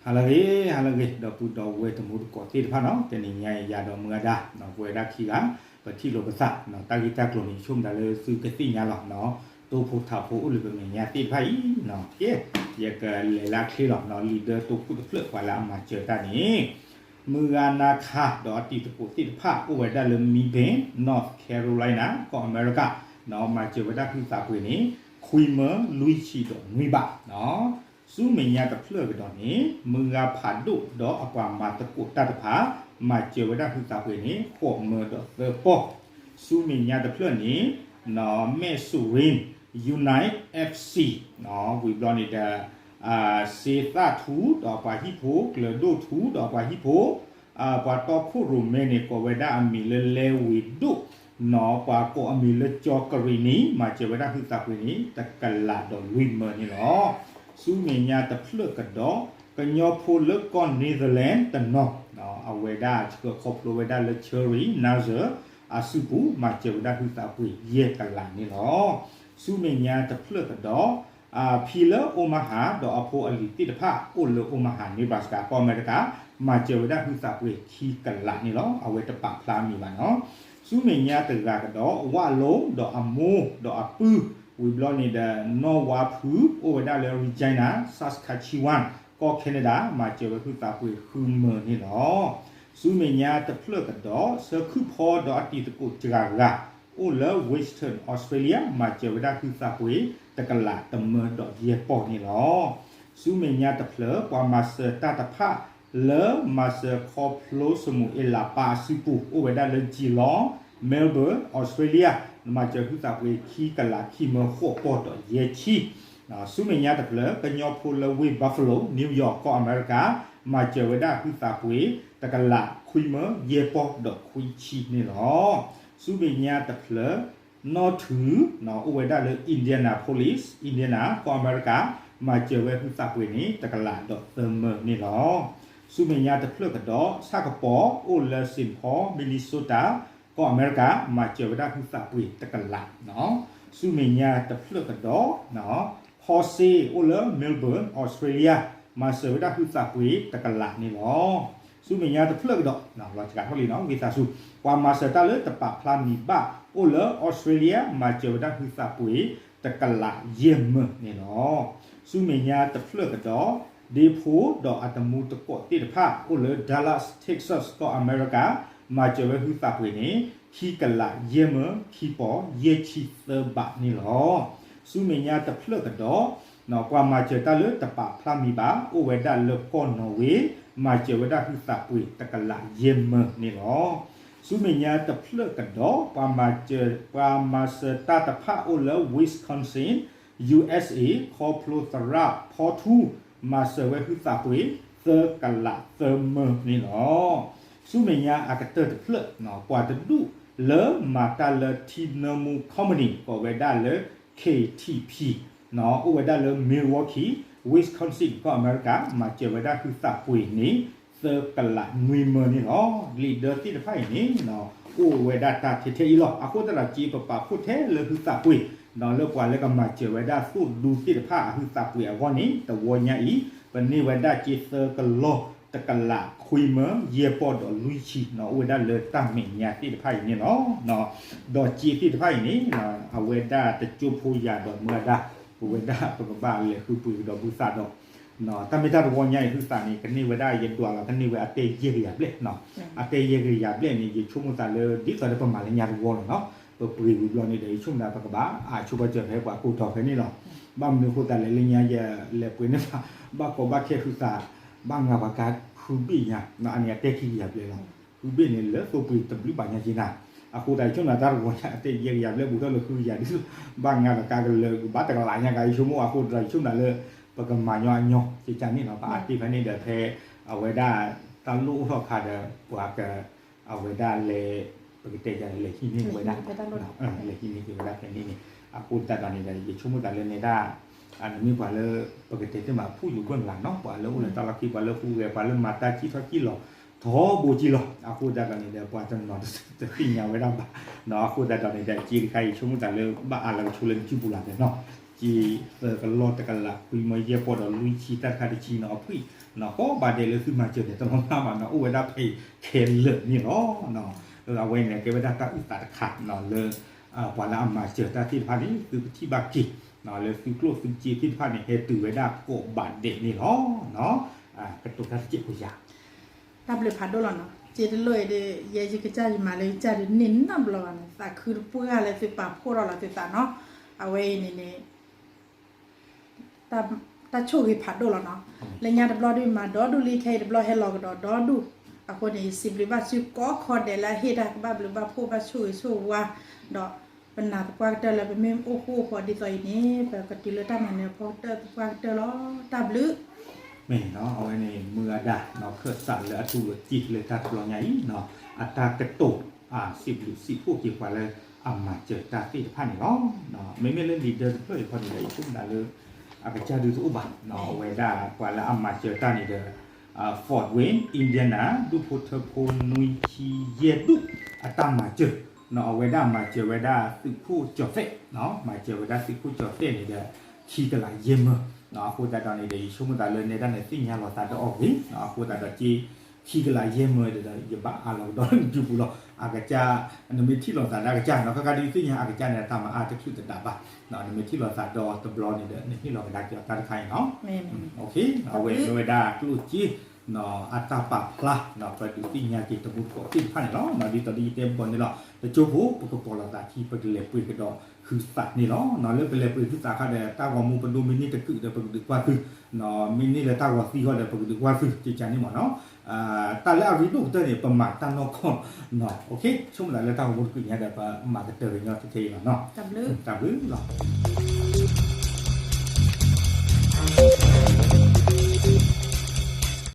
ဟါလၢအဂ့ၤ ဟါလၢအဂ့ၤ ဒီပုၢ်ဒီဝဲၢ်တံၤသကိးသ့ၣ်တဖၣ်နီၤ, တနံၤညါအံၤ ယၤဒီးမုၢ်ဂၤဒၣ် ပဝဲဒၣ်ခံဂၤ ပထံၣ်လိာ်ပသး တၢ်ဂ့ၢ်တၢ်ကျိၤန့ၣ် ယဆိကမိၣ်တၢ်လၢသုကသ့ၣ်ညါလီၤ. တိဖိထးဖိအိၣ်လၢပမဲာ်ညါသ့ၣ်တဖၣ်အံၤ, ကဲ ယကလဲၤလၢအချ့လီၤ. လံာ်ဒၢတိခိၣ်တဖျၢၣ် ပှၤလၢအမၤစၢၤတၢ်န့ၣ် မုၢ်ဂၤနၤခး ဒီးအတံၤသကိးသ့ၣ်တဖၣ် အိၣ်ဝဲဒၣ်လၢ Mebane, North Carolina ကီၢ်အမဲရကၤ, မၤစၢၤဝဲဒၣ်ဟုသးပှ့ၤန့ၣ် ခွံမၢလွံၢ်ဆံဒီးနွံဘး ဆူမဲာ်ညါတဖျၢၣ်ကဒီးန့ၣ် မုၢ်ဂၤဖးဒိၣ်ဒီးအပှၤမၤသကိးတၢ်တဖၣ် မၤစၢၤဝဲဒၣ်ဟုသးပှ့ၤန့ၣ် ဃိးမၢဒီးသၢပီၢ်, ဆူမဲာ်ညါတဖျၢၣ်န့ၣ် မဲၣ်စူရ့ၣ် United FC ဝံၤဘျီန့ၣ်ဒီး စ့သၣ်ထူဒီးအပှၤဟံၣ်ဖိ ကျၢၤဒိၣ်ထူဒီးအပှၤဟံၣ်ဖိ ပှၤတီခိၣ်ရိၣ်မဲန့ၣ် ကိးဝဲဒၣ်အမံၤလၢလဲဝ့ၤဒိၣ် နီၢ်ပှၤကိးအမံၤလၢကၠီကရံၣ်နံၤ မၤစၢၤဝဲဒၣ်ဟုသးပှ့ၤန့ၣ် တကလးဒီးလွံၢ်မၢန့ၣ်လီၤ. ဆူမဲာ်ညါတဖျၢၣ်ကဒီး ကညီဖိလၢကီၢ် Netherlands တနီၤ အဝဲဒၣ်ဆှၢခီဖျိဝဲဒၣ်လၢ Cherry Nazar အစုပူၤ မၤစၢၤဝဲဒၣ်ဟုသးပှ့ၤယဲၢ်ကလးန့ၣ်လီၤ. ဆူမဲာ်ညါတဖျၢၣ်ကဒီး ဖံလၢ Omaha ဒီးအဖိအလံၤသ့ၣ်တဖၣ် အိၣ်လၢ Omaha Nebraska ကီၢ်အမဲရကၤ မၤစၢၤဝဲဒၣ်ဟုသးပှ့ၤခံကလးန့ၣ်လီၤ. အဝဲတပာ်ဖျါမံၤဘၣ်နီၤ. ဆူမဲာ်ညါတဂၤကဒီး ဝၣ်လိဒီးအမိၢ်ဒီးအပုၢ် ဝံၤဘျီန့ၣ်ဒီး နီၢ်ဝါဖု အိၣ်ဝဲဒၣ်လၢ Regina Saskatchewan ကီၢ် Canada မၤစၢၤဝဲဟုသးပှ့ၤဃုမၢန့ၣ်လီၤ. ဆူမဲာ်ညါတဖျၢၣ်ကဒီး ဆၢခုၣ်ဖီဒီးအတံၤသကိးတဂၤဂၤ အိၣ်လၢ Western Australia မၤစၢၤဝဲဒၣ်ဟုသးပှ့ၤ တကလးတမၢဒီးယဲၢ်ပီၢ်န့ၣ်လီၤ. ဆူမဲာ်ညါတဖျၢၣ် ပှၤမၤစၢၤတၢ်တဖၣ် လၢမၤစၢၤခီဖျိစမူၤအ့လးပၢ်အစုပူၤ အိၣ်ဝဲဒၣ်လၢ Geelong, Melbourne, Australia မၤစၢၤဟုသးပှ့ၤခံကလးခံမၢဃိးပီၢ်ဒီးယဲၢ်ဆံ ဆူမဲာ်ညါတဖျၢၣ် ကညီဖိလၢဝ့ၢ် Buffalo, New York ကီၢ်အမဲရကၤ မၤစၢၤဝဲဒၣ်ဟုသးပှ့ၤ တကလးခွံမၢယဲၢ်ပီၢ်ဒီးခွံဆံန့ၣ်လီၤ. ဆူမဲာ်ညါတဖျၢၣ် နီၢ်ထု အိၣ်ဝဲဒၣ်လၢ Indianapolis, Indiana ကီၢ်အမဲရကၤ မၤစၢၤဝဲဟုသးပှ့ၤန့ၣ် တကလးဒီးသၢမၢန့ၣ်လီၤ. ဆူမဲာ်ညါတဖျၢၣ်ကဒီး ဆၣ်ကပီၤ အိၣ်လၢ Saint Paul, Minnesota ကီၢ်အမဲရကၤ မၤစၢၤဝဲဒၣ်ဟုသးပှ့ၤတကလး ဆူမဲာ်ညါတဖျၢၣ်ကဒီး ဖီစ့ အိၣ်လၢ Melbourne, Australia မၤစၢၤဝဲဒၣ်ဟုသးပှ့ၤတကလးန့ၣ်လီၤ. ဆူမဲာ်ညါတဖျၢၣ်ကဒီး လီၤစှၤထီၣ်လံနီၤ ဝံသးစူၤ ပှၤမၤစၢၤတၢ်လၢတပာ်ဖျါမံၤဘၣ် အိၣ်လၢ Australia မၤစၢၤဝဲဒၣ်ဟုသးပှ့ၤ တကလးယဲၢ်မၢန့ၣ်လီၤ. ဆူမဲာ်ညါတဖျၢၣ်ကဒီး ဒ့ဖိဒီးအတမူတကိးသ့ၣ်တဖၣ် အိၣ်လၢ Dallas, Texas ကီၢ်အမဲရကၤ မၤစၢၤဝဲဟုသးပှ့ၤန့ၣ် ခံကလးယဲၢ်မၢ ခံပီၤ ယဲၢ်ဆံသၢဘးန့ၣ်လီၤ. ဆူမဲာ်ညါတဖျၢၣ်ကဒီး ပှၤမၤစၢၤတၢ်လၢတပာ်ဖျါမံၤဘၣ် အိၣ်ဝဲဒၣ်လၢကီၢ်နီၣ်ဝ့ မၤစၢၤဝဲဒၣ်ဟုသးပှ့ၤတကလးယဲၢ်မၢန့ၣ်လီၤ. ဆူမဲာ်ညါတဖျၢၣ်ကဒီး ပှၤမၤစၢၤ ပှၤမၤစၢၤတၢ်တဖၣ်အိၣ်လၢ Wisconsin, USA ခီဖျိသရၣ်ဖီထူ မၤစၢၤဝဲဟုသးပှ့ၤ သၢကလးသၢမၢန့ၣ်လီၤ. ဆူမဲာ်ညါအကတၢၢ်တဖျၢၣ် ပှၤတဒူၣ်လၢမၤတၢ်လၢထံနၢမူ company ကိးဝဲဒၣ်လၢ KTP အိၣ်ဝဲဒၣ်လၢ Milwaukee, Wisconsin ကီၢ်အမဲရကၤ မၤစၢၤဝဲဒၣ်ဟုသးပှ့ၤန့ၣ် သၢကလးနွံမၢန့ၣ်လီၤ. လံာ်ဒၢသ့ၣ်တဖၣ်အံၤန့ၣ် အိၣ်ဝဲဒၣ်တၢ်ထဲထဲအံၤလီၤ. အဃိသတးဒီး စ့ပပာ်ဖှိၣ်ထဲလၢဟုသးပှ့ၤ လၢပှၤလၢကမၤစၢၤဝဲဒၣ်သိၣ်ဒူသ့ၣ်တဖၣ်အဟုသးပှ့ၤအဂီၢ်န့ၣ် တဝီညါအံၤ ပန့ၢ်ဝဲဒၣ်စ့သၢကလီၢ် တကလးခွံမၢ ယဲၢ်ပီၢ်ဒီးလွံၢ်ဆံ အိၣ်ဝဲဒၣ်လၢတၢ်မဲာ်ညါသ့ၣ်တဖၣ်အံၤန့ၣ်လီၤ. ဒီးစ့သ့ၣ်တဖၣ်အံၤန့ၣ် အဝဲဒၣ်တကၠိဖိယၤဒီးမုၢ်ဂၤဒၣ် ပဝဲဒၣ်ပကဘၣ်လဲၤဃုပှ့ၤကဒီးဘုသးဒီး တၢ်မ့ၢ်တၢ်တဝီညါအံၤ ဟုသးန့ၣ် ကန့ၢ်ဝဲဒၣ် ယဒွးလီၤ ကန့ၢ်ဝဲအတဲယဲၢ်ကယၤဘျဲၣ် အတဲယဲၢ်ကယၤဘျဲၣ်န့ၣ် ယဆိကမိၣ်သးလၢ ဒ်သိးဒီးပမၤလၢညါတဝီလီၤနီၤ. ပပှ့ၤဝံၤဘျီန့ၣ်ဒီး ယဆိကမိၣ်သး ပကဘၣ်အါဆိပာ်စၢၤဖဲပှၤကိးထီၣ်ဖဲန့ၣ်လီၤ. ဘၣ်မနုၤအဃိသတးလဲၣ် လၢညါယလဲၤပှ့ၤန့ၢ်ဘၣ် ဘၣ်ကီဘၣ်ခဲဟုသး ဘၣ်ငါပှၤကါဃုဘ့ၣ်ညါ အန့ၣ်အတဲခံကယၤဘျဲၣ်လီၤ. ဃုဘ့ၣ်န့ၣ် လၢသိပှ့ၤတဘျုးဘၣ်ညါက့နၤ. အဃိသတး ယဆိကမိၣ်သး တၢ်တဝီညါ အတဲယဲၢ်ကယၤဘျဲၣ် ဘူးထီၣ်လၢဃုကယၤဒ်သိး ဘၣ်ငါပှၤကါကလၢာ် ကဘၣ်တကလးညါက့ ယဆိကမိၣ် အဃိသတး ယဆိကမိၣ်သးလၢ ပကမၤညီအညီ ကကန့ၣ်လီၤ. ပအါတ့ၢ်ဖဲန့ၣ်ဒီး ဖဲအဝဲဒၣ်တၢ်လိၣ်အိၣ်ထီၣ်အခါဒီး ပှၤက အဝဲဒၣ်လဲၤ ပကတဲယၤလဲၤဟံးန့ၢ်ဝဲဒၣ် လဲၤဟံးန့ၢ်က့ၤဝဲဒၣ်ဖဲန့ၣ်န့ၣ် အဃိသတးဒီးန့ၣ်ဒီး ယဆိကမိၣ်သးလၢနဲဒၣ် နမ့ၢ်ပှၤလၢ ပကတဲတ့ၢ်မး ဖူယူၢ်ဘၢၣ်မလးနီၤ ပှၤလၢအိၣ်လၢတၢ်လီၢ်ခံ ပှၤလၢဟူးဂဲၤ ပှၤလၢမၤတၢ်စံၣ်ထီၣ်စံၣ်လီၤ ထီဘိစံၣ်လီၤ အဃိသတးဒီးန့ၣ်ဒီး ပှၤတနီၤတသ့ၣ်ညါဝဲဒၣ်ဘၣ် အဃိသတးဒီးန့ၣ်ဒီး စ့တခါအံၤ ယဆိကမိၣ်သးလၢ ဘၣ်အါလၢကဆိလၢနစုပူၤလီၤနီၤ က့ၤသၢကလီၢ်တကလးခွံမၢယဲၢ်ပီၢ်ဒီးလွံၢ်ဆံတၢ်တခါတဆံနီၤ အဖှံနီၤ ကိးဘၣ်ဒဲးလၢသုမၤစၢၤန့ၣ် တနီၤမးဘၣ်နီၤ အိၣ်ဝဲဒၣ်ဖဲအံၤခဲလၢာ်န့ၣ်လီၤ. အဝဲန့ၣ်ကဲဝဲဒၣ်တၢ်အုၣ်သးတခါနီၤ လၢ ပှၤလၢအမၤစၢၤတၢ်သ့ၣ်တဖၣ်န့ၣ် သုပထံၣ်ဘၣ်က့ၤ လၢသုကျိၣ်သုစ့သ့ၣ်တဖၣ်န့ၣ် ဟဲတုၤဝဲဒၣ်ကိးဘၣ်ဒဲးန့ၣ်လီၤ. ကတိၤတၢ်တစဲးဖိယာ် တၢ်ဘျုးဖးဒိၣ်လီၤနီၤ စ့တလိၣ်အံၤဒီး ယဲယကစၢ်ယမၤလၢယကစၢ်ဒုးန့ၢ်နီတဘျီဘၣ်နီၤ သးခုတပှၢ်လၢသုပာ်ဖှိၣ်ထီၣ်လီၤသုသးနီၤ အဝဲအံၤန့ၣ်န့ၣ် တၢ်ဆိၣ်ဂ့ၤဖးဒိၣ်လီၤနီၤ လၢညါတဘျီဒုးမၤဒီဒူၣ်လံ ခဲအံၤတဘျီဟဲလီၤကဒီးဒီဒူၣ် အဃိန့ၣ် ယစံးဘျုးဘၣ်စုကိးခီဒဲးလၢအဟ့ၣ်တၢ်ကဘၣ်ဘျုးဘၣ်ဖှိၣ်ဘၣ်ဆိၣ်ဂ့ၤဆိၣ်ဝါ ဒီးပနာ်သပှၢ်ကတၢၢ်လၢပမ့ၢ်အိၣ်ဃူအိၣ်ဖိးဒ်သိးအံၤန့ၣ် ပကတုၤလၢတၢ်မၤနၢၤအဖီကတၢၢ်သပှၢ်ကတၢၢ်လီၤ တၢ်ဘျုး မ့ၢ်နီၤ အဝဲန့ၣ် မုၢ်အါဒၣ်နီၤ ခၢၣ်သးလၢအထူလီၤတံၢ်လၢတၢ်တဘျီညါအံၤနီၤ အတၢ်ကတိၤ စံးဘျုးစံးဖှိၣ်က့ၤပှၤလၢအမၤစၢၤတၢ်သ့ၣ်တဖၣ်န့ၣ်လီၤ. မ့မ့ၢ်လၢ leader တဖျၢၣ်အံၤခီန့ၣ်ဒီး ယဆိကမိၣ်ဒၣ်လၢ အကစၢ်ဒုးတအိၣ်ဘၣ်နီၤ အဝဲဒၣ်ပှၤလၢအမၤစၢၤတၢ်န့ၣ်ဒီး Fort Wayne Indiana ဒူၣ်ဖိထၢဖိနွံဆံယဲၢ်ဒူၣ် အတၢ်မၤစၢၤနီၤ အဝဲဒၣ်မၤစၢၤဝဲဒၣ်သုးခိၣ်ကၠီၤသဲး မၤစၢၤဝဲဒၣ်သုးခိၣ်ကၠီၤသဲးန့ၣ်ဒီး ခံကလးယဲၢ်မၢ အဃိသတးဒီးန့ၣ်ဒီး ယဆိကမိၣ်သးလၢနဲဒၣ်န့ၣ်သ့ၣ်ညါလီၤသးဒီးအီၤဂ့ၤ အဃိသတးဒီးက့ ခံကလးယဲၢ်မၢဒီး ယဘၣ်အးလီၤကဒီးနဒုပူၤလီၤ အကစၢ် နမ့ၢ်ထံၣ်လိာ်သးဒီးအကစၢ်နီၤ ခါခါဒုးသ့ၣ်ညါအကစၢ်န့ၣ် တၢ်မၤအါတချုးတဒၣ်ဘၣ် နမ့ၢ်ထံၣ်လိာ်သးဒီးတဘျီန့ၣ်ဒီး နဟ့ၣ်လီၤကဒါက့ၤအီၤတၢ်တခါအံၤနီၤ အဝဲမ့ၢ်ဝဲဒၣ်ကျိၣ်စ့ အတၢ်ပာ်ဖျါ ပဒုးသ့ၣ်ညါက့ၤတမူတကိးသ့ၣ်တဖၣ်န့ၣ်လီၤ. ဒ်သိးဒ်ယတဲဘၣ်န့ၣ်လီၤ တကၠိဖိ ပကပိာ်လိာ်သးခံ ပကလဲၤပှ့ၤကဒီးဟုသးန့ၣ်လီၤ. လၢပလဲၤပှ့ၤဟုသးခါဒီး တၢ်ဂီၤမူပဒိမ့ၢ်န့ၢ်တကုာ်ဒီး ပကဒုးကွၢ်သု မ့ၢ်န့ၢ်လၢတၢ်ဂီၤသံဃီဒီး ပကဒုးကွၢ်သု ကကန့ၣ်မ့ၢ်နီၤ တၢ်လၢအရ့ဒိၣ်ကတၢၢ်န့ၣ် ပမၤတၢ်နီၢ်ကီၢ် ဆိကမိၣ်သးလၢတၢ်ဂီၤမူတကုာ်ညါဒီး ပမၤကတၢၢ်ကညီတထဲအံၤလီၤနီၤ တၢ်ဘျုးလီၤ.